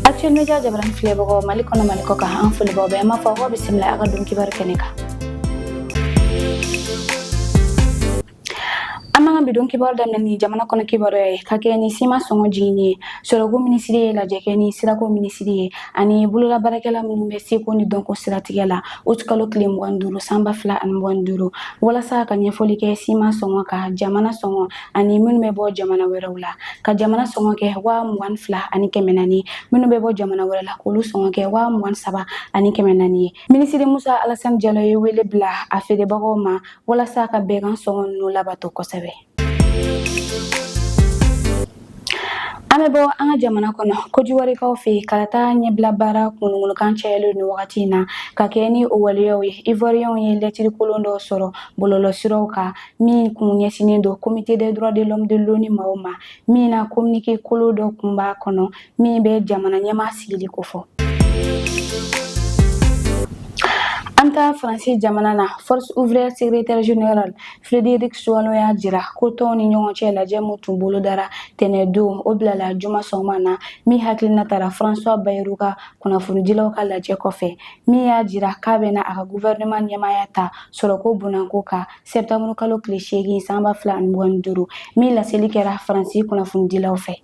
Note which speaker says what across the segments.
Speaker 1: Actuel Media jabarani filɛbagaw, Mali kɔnɔ, Mali kɔ kan, an foli b'aw bɛɛ. An b'a fɔ aw bisimila a ka don kibaru kɛnɛ kan. An b'an ka bi don kibaru daminɛ ni jamana kɔnɔ kibaruya ye, ka kɛ ni siman sɔngɔ jiginni ye. Sɔrɔko minisiri ye lajɛ kɛ ni sirako minisiri ye ani bololabaarakɛla minnu bɛ seko ni dɔnko siratigɛ la utikalo tile 25 san 2025, walasa ka ɲɛfɔli kɛ siman sɔngɔ kan, jamana sɔngɔ ani minnu bɛ bɔ jamana wɛrɛw la. Ka jamana sɔngɔ kɛ 22,400, minnu bɛ bɔ jamana wɛrɛ la, k'olu sɔngɔ kɛ 23,400 ye. Minisiri Musa Alasani Jalo ye wele bila a feerebagaw ma walasa ka bɛnkan sɔngɔ ninnu labato kosɛbɛ. An bɛ bɔ an ka jamana kɔnɔ, Kodiwarikaw fɛ yen, kalata ɲɛbila baara ŋunuŋunukan cayalen nin wagati in na. Ka kɛ ni o waleyaw ye, Ivoiriyɛnw ye lɛtiri kolon dɔ sɔrɔ bɔlɔlɔsiraw kan min kun ɲɛsinnen don Comité des droits de l'homme de l'ONU maaw ma, min na communiqué kolon dɔ kun b'a kɔnɔ min bɛ jamana ɲɛmaa sigili kofɔ. An bɛ taa Faransi jamana na. Force ouvrière secrétaire général Frédéric Sualon y'a jira ko tɔnw ni ɲɔgɔn cɛ lajɛ min tun bolodara tɛnɛn don, o bilala juma sɔgɔma na, min hakilina tara François Bayrou ka kunnafonidilaw ka lajɛ kɔfɛ, min y'a jira k'a bɛna a ka gouvernement ɲɛmaaya ta sɔrɔko bunako kan septembre kalo tile 8 san 2025, min laseli kɛra Faransi kunnafonidilaw fɛ.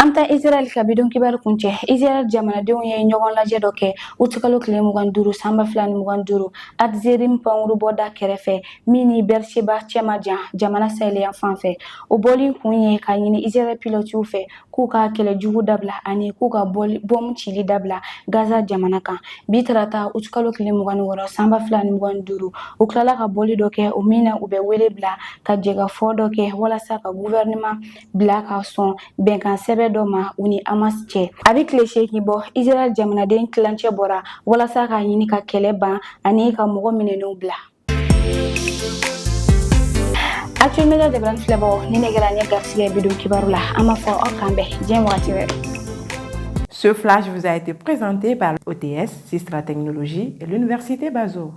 Speaker 1: An bɛ taa Israël ka bi don kibaru kuncɛ. Israël jamanadenw ye ɲɔgɔn lajɛ dɔ kɛ utikalo tile 25 san 2025 Hatzerim pankurubɔda kɛrɛfɛ, min ni Beersheba cɛ man jan, jamana saheliyan fan fɛ. O bɔli kun ye k'a ɲini Israël pilotiw fɛ k'u ka kɛlɛ jugu dabila ani k'u ka bɔmu cili dabila Gaza jamana kan. Bi tarata utikalo tile 26 san 2025, u tilala ka bɔli dɔ kɛ, o min na u bɛ wele bila ka jɛkafɔ dɔ kɛ walasa ka gouvernement bila ka sɔn bɛnkan sɛbɛn dɔ ma u ni Hamas cɛ. A bɛ tile 8 bɔ, Israël jamanaden tilancɛ bɔra walasa k'a ɲini ka kɛlɛ ban ani ka mɔgɔ minɛnenw bila. Actuel Media jabarani filɛbagaw, nin de kɛra an ye garisɛgɛ bi don kibaru la. An b'a fɔ aw k'an bɛn diɲɛ wagati wɛrɛ.
Speaker 2: Ce flash vous a été présenté par OTS, Sistra Technologies et l'Université Bazo.